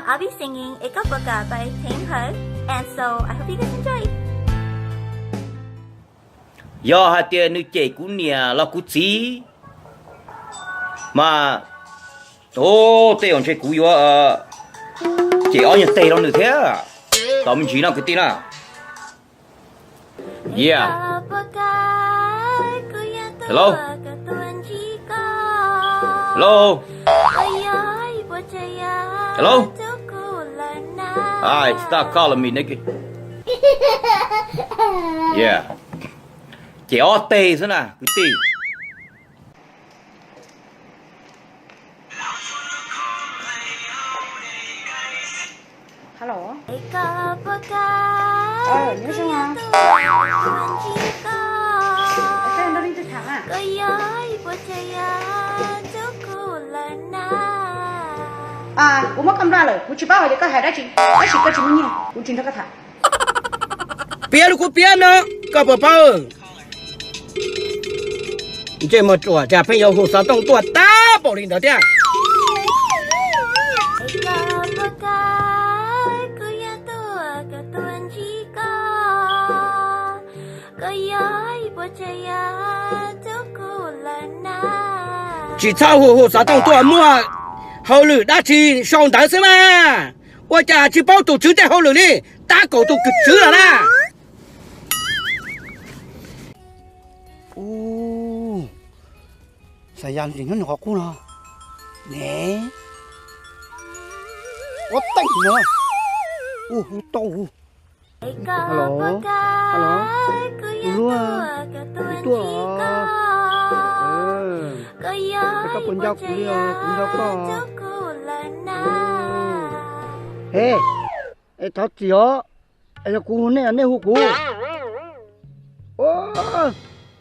I'll be singing Es koj puas kam pais theev hawm, and so I hope you guys enjoy. Yog hais tias nws cem kuv niam los kuv txiv mas, o, tej zaum ntshe kuv yuav cem ob nyuag teg rau nws thiab. Tos me ntsis no kwv tij na. Yeah. Hello. Hello. Hello. Ai, tsis tau koj los mis ne. Yeah. Ces ob teg xwb na kwv tij. Hello. Nyob zoo. Kuv muab koj nplaj lawm, kuv tsis paub hais tias koj hais dab tsi, tab sis koj tsis muaj nyiaj, kuv tsis nrog koj tham. Piav li kuv piav no, koj puas paub? Ntsej muag ruam cas pheej yuav hu xov tooj tuaj tag npaum li ntawd thiab. Tsis txhob hu hu xov tooj tuaj, muaj hauj lwm dab tsi sau ntawv xwb mas. Ua cas tsis paub tus tswv tej hauj lwm li, tab kaum tus kwv tswv lawm na. Ub, Xav Yas tseem nyob nws qhov qub no ne. Ua teej no. Ub, hu tau. Hello, hello. Ua luaj, kuv tuaj os. Koj puas nco kuv li os? Kuv nco koj. He, es thov txim os. Es yog kuv hu nej, nej hu kuv.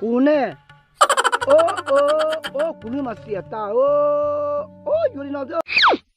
Kuv hu nej. Kuv hlwb mas xiam tas. Yuav li no xwb.